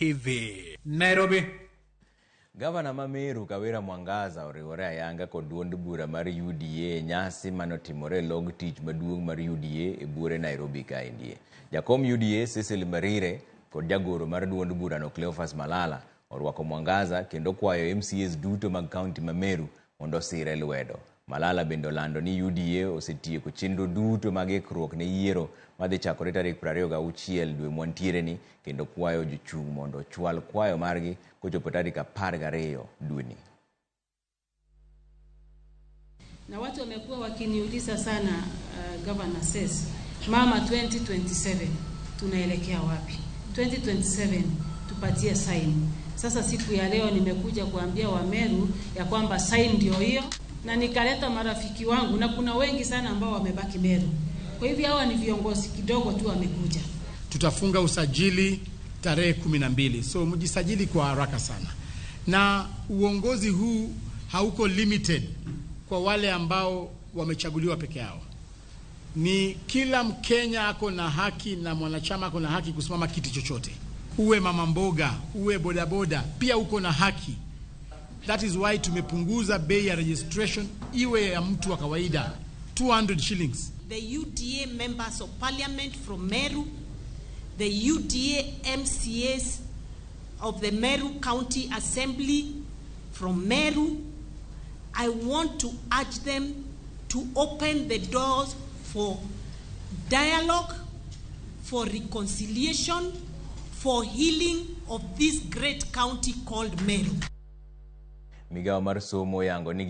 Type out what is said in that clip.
TV, Nairobi. Gavana ma Meru Kawira Mwangaza oriwore ayanga kod duond bura mar UDA e nyasi manotimore e log tich maduong' mar UDA e buore Nairobi kaendie. Jakom UDA Cecil Mbarire kod jagoro mar duond burano Cleophas Malala orwako Mwangaza kendo kwayo MCAs duto mag kaunti ma Meru mondo osire lwedo. Malala bende olando ni UDA osetieko chenro duto mag ikruok ne yiero madhi chakore tarik 26 dwe mwantiere ni kendo kwayo jochung' mondo ochwal kwayo margi kochopo tarik 12 dweni. Na watu wamekuwa wakiniuliza sana, Governor says, Mama 2027 tunaelekea wapi? 2027 tupatie sign. Sasa siku ya leo nimekuja kuambia Wameru ya kwamba sign ndio hiyo, na nikaleta marafiki wangu na kuna wengi sana ambao wamebaki Meru. Kwa hivyo hawa ni viongozi kidogo tu wamekuja. Tutafunga usajili tarehe 12, so mjisajili kwa haraka sana. Na uongozi huu hauko limited kwa wale ambao wamechaguliwa peke yao. Ni kila Mkenya ako na haki na mwanachama ako na haki kusimama kiti chochote. Uwe mama mboga, uwe bodaboda, pia uko na haki. That is why tumepunguza bei ya registration iwe ya mtu wa kawaida 200 shillings. The UDA members of parliament from Meru, the UDA MCAs of the Meru County Assembly from Meru, I want to urge them to open the doors for dialogue, for reconciliation, for healing of this great county called Meru. Migawo mar somo oyango ni